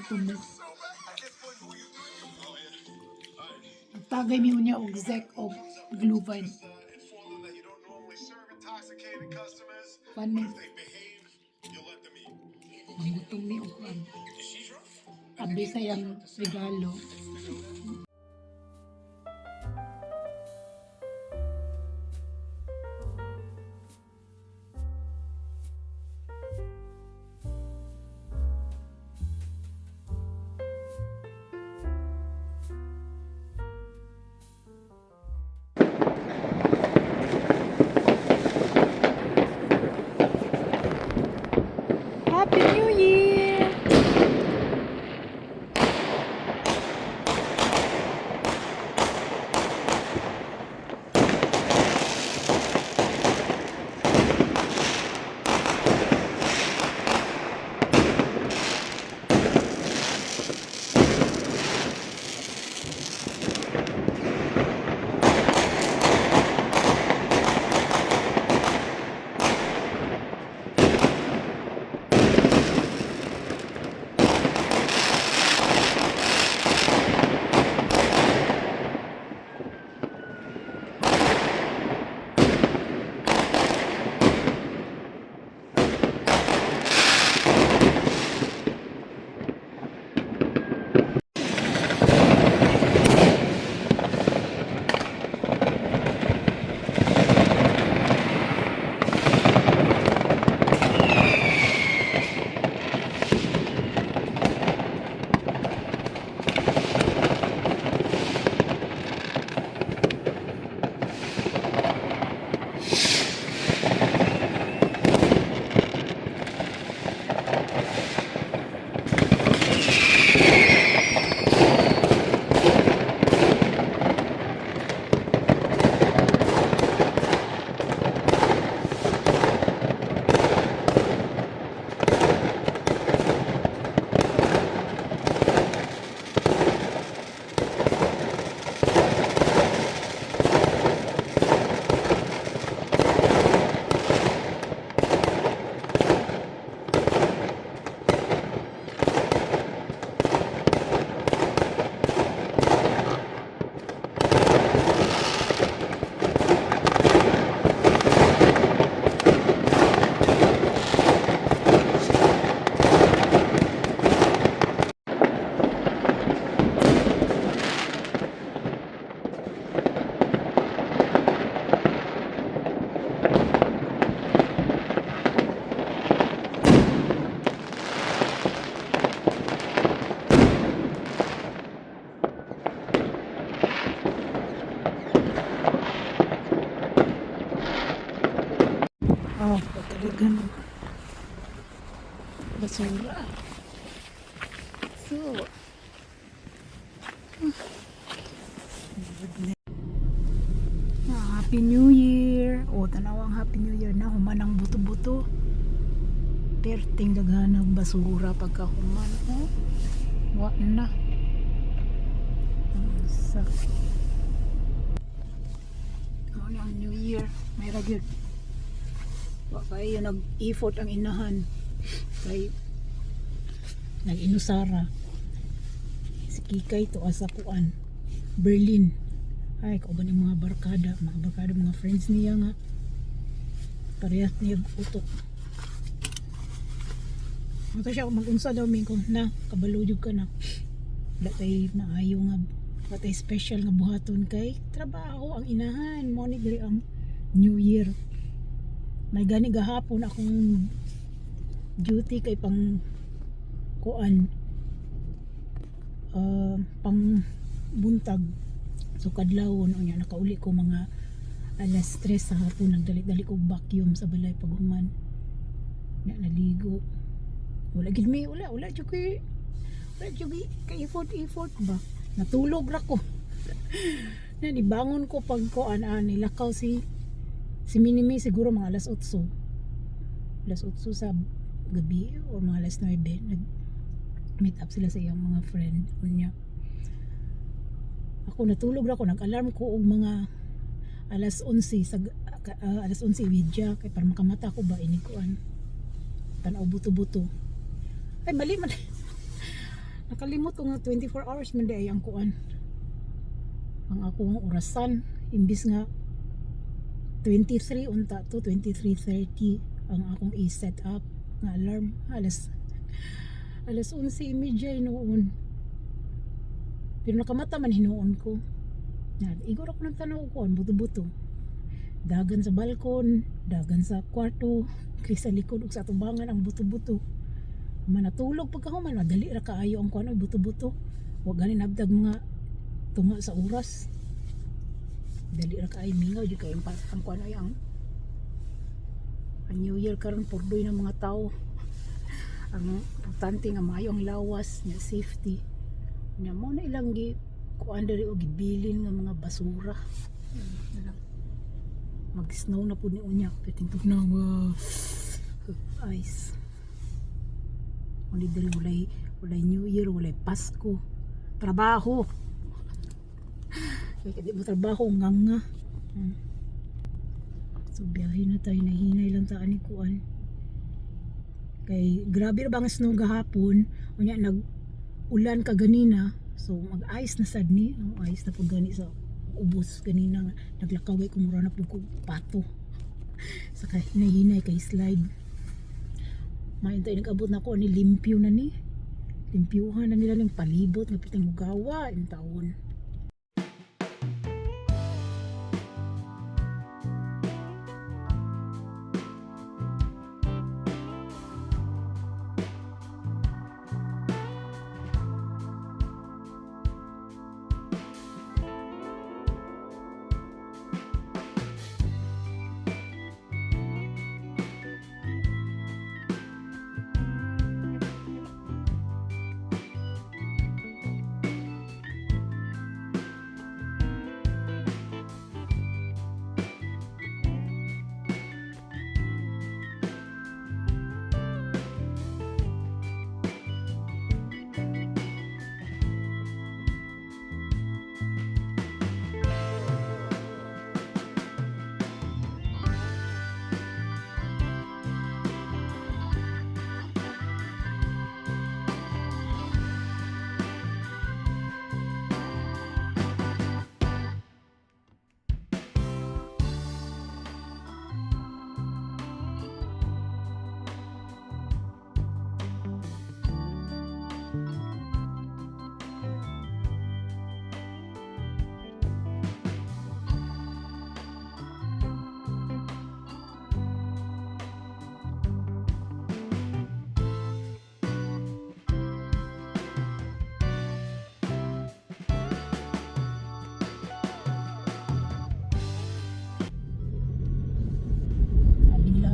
Gutom mi. Tagay mi unya og Zek og Glühwein. Paano? Mangutom mi og kuan. Abi sa iyang regalo. Happy New Year! Oh, talaga no. Basura. So, goodness. Ah, Happy New Year! O, tanaw ang Happy New Year na. Human ang buto-buto. Perting daghan ng basura pagkahuman. Oh, wa na. Sa. Mao na ang New Year. May ra gyud. Wa kayo nag-effort ang inahan. Kay nag-inusara. Si Kikay to asa kuan. Berlin. Ay, kauban yung mga barkada. Mga barkada, mga friends niya nga. Parehas niya utok. Mata siya mag-unsa daw mi ko na kabalo jud ka na. Wala tay maayo nga, wala tay special nga buhaton kay trabaho ang inahan mo ni diri ang New Year. May gani gahapon akong duty kay pang kuan, pang buntag. So kadlawon unya nakauli ko mga alas 3 sa hapon. Nagdali-dali ko vacuum sa balay pag human nya naligo. Wala gid mi, wala wala jud kay, wala jud kay effort effort ba. Natulog ra ko na nibangon ko pag kuan, nilakaw si Minimi siguro mga alas 8, alas 8 sa gabi or mga alas 9. Nag meet up sila sa iyang mga friend. Unya ako natulog ra ko. Nag-alarm ko og mga alas 11 sa alas 11:30 kay para makamata ko ba inig kuan, tan-aw buto-buto. Ay, mali man. Nakalimot ko nga 24 hours man di ay ang kuan. Ang akong orasan imbis nga 23 unta to 23:30 ang akong i-set up nga alarm, alas 11:30 noon. Pero nakamata man hinuon ko. Yan, igor ako ng tanaw ko, ang buto-buto. Dagan sa balkon, dagan sa kwarto, kay sa likod ug sa atubangan ang buto-buto. Manatulog pagkahuman, madali ra kaayo ang kuan, oy, buto-buto. Wa gani nabdag mga tunga sa oras. Dali ra kaayo, mingaw jud kay ang kuan, oy, ang New Year karon, purdoy ng mga tao. Ang importante nga maayo ang lawas nya, safety. Nya mo na ilang gi kuan diri og gibilin nga mga basura. Yan na lang. Mag-snow na pud ni unya. Perting tugnaw, ice. Uli diri, walay New Year, walay Pasko. Trabaho. Kaya di mo trabaho nga nga. So biyahe na tayo, nahinay lang ta ani kuan. Kay grabe ra ba ang snow gahapon, unya nag ulan ka ganina, so mag-ice na sad ni, no, ice na pud gani sa ubos ganina nga naglakaw ko, mura na pud ko pato. Sa kay hinay-hinay kay slide. Mayon tayo nag-abot na ako ani, limpyo na ni. Limpyuhan na nila ning palibot nga piting mugawa in taon. Sabi nila,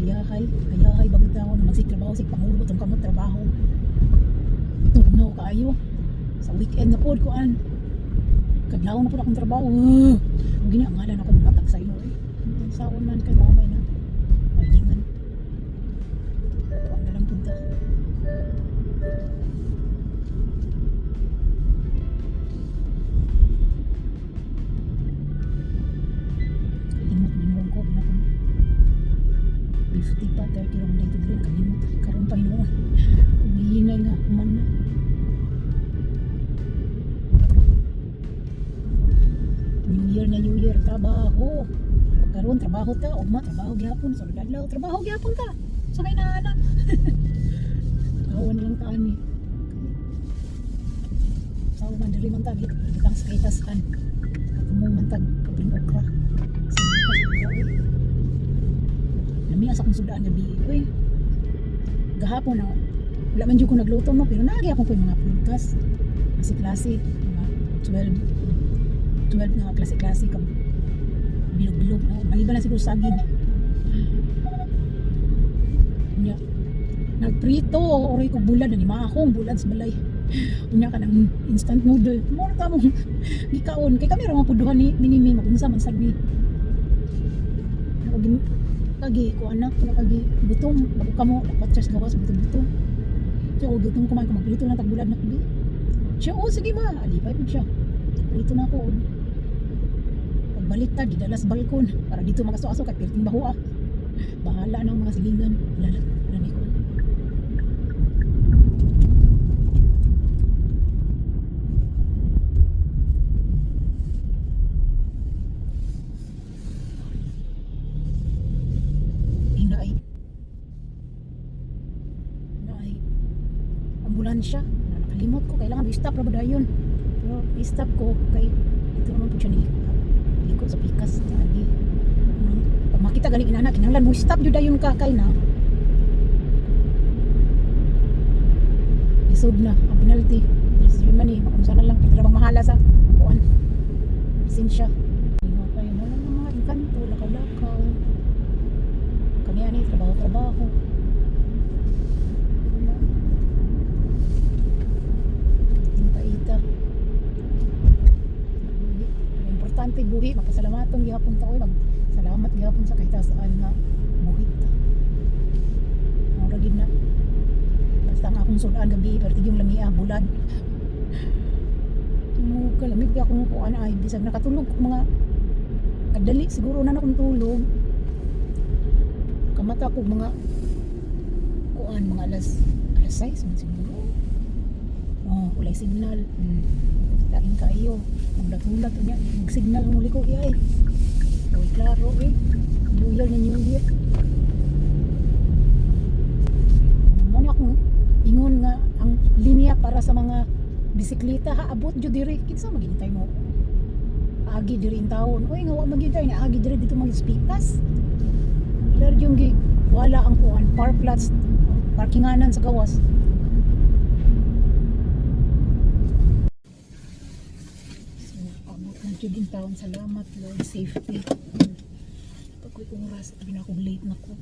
ayahay, ayahay, bagod na ako na magsigtrabaho, sig pangurot ang kamot trabaho. Tugnaw kaayo. Sa weekend na pod kuan. Kadlaw na pod akong trabaho. Ang gini, ang ngalan ako matag sa imo eh. Saon man kay mamay na. Mahilingan. Kuan na lang punta. Kalimot hinuon ko na kung 50 pa, 30 lang dito diri, kalimot karon pa hinuon. Umihinay nga human na. New Year na New Year, trabaho. Karon trabaho ta, ugma trabaho gyapon, sa adlaw trabaho gyapon ta. Sa kay naana. Awan lang ta ani. Sa man diri man ta gitang sa kitasan. Katumong man tag kapring okra. Sa okra eh. Lami sa akong sudaan gabi uy. Gahapon na wala man jud ko nagluto, no, pero naagi ako ko yung mga prutas. Klase-klase, mga 12 12 na klase-klase ka bilog-bilog, no? Maliban na siguro saging. Unya nagprito oray ko bulad na ni maakong bulad sa balay. Unya ka ng instant noodle mo ta mo gikaon kay kami ra man pud duha ni minimi, magunsa man sad ni. Nakagi kagi ko anak, nakagi gutom bago kamo dapat gawas buto-buto. So gutom kumain ko, magprito lang tag bulad na kubi siya. Oh, sige ma, alipay pud siya, prito na ako. Pagbalik ta, gidala sa balkon para dito makaso-aso kay perting baho ah. Bahala na ang mga silingan. Wala na, wala na ikuan. distansya. Na, nakalimot ko, kailangan i-stop ra ba dayon. Pero i-stop ko kay ito naman po siya ni liko sa pikas lagi. Pag makita ganing inana, kinahanglan mo stop jud dayon ka kay na. Lisod na ang penalty. Sa Germany, makunsa na lang kita bang mahala sa kuan. Lisensya. Ingo kayo mo lang mga engkanto, lakaw-lakaw. Kami ani trabaho-trabaho. Wala. Paita. Buhi. Ang importante buhi, mapasalamaton gihapon ta oy, mag salamat gihapon sa kahitaasaan nga buhi ta. Mura gid na. Basta ang akong sudan gabi, pero yung lamia bulad. Mo kalamig kay akong kuan ay bisag nakatulog ko mga kadali siguro na akong tulog. Kamata ko mga kuan mga alas alas 6 man siguro. Oh, walay signal. Lain kaayo. Magdagulat unya, mag-signal muli ko ay. Uy, klaro eh. Loyal na New Year. Mo na akong ingon nga ang linya para sa mga bisikleta ha abot jud diri, kinsa maghintay mo agi diri in taon, oy, nga wa maghintay ni agi diri dito mag pikas ila yung gi wala ang kuan parkplatz, parkinganan sa gawas. So abot na jud in taon. Salamat, Lord, safety. Pag ko'y oras, sabi na akong late na ko.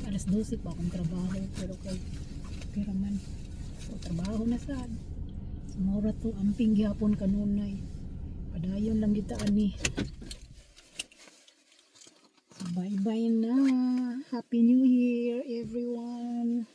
Alas 12 pa akong trabaho, pero kay pera man, so trabaho na sad. So mora to, amping gihapon kanunay, padayon lang kita ani. So bye bye na. Happy New Year, everyone.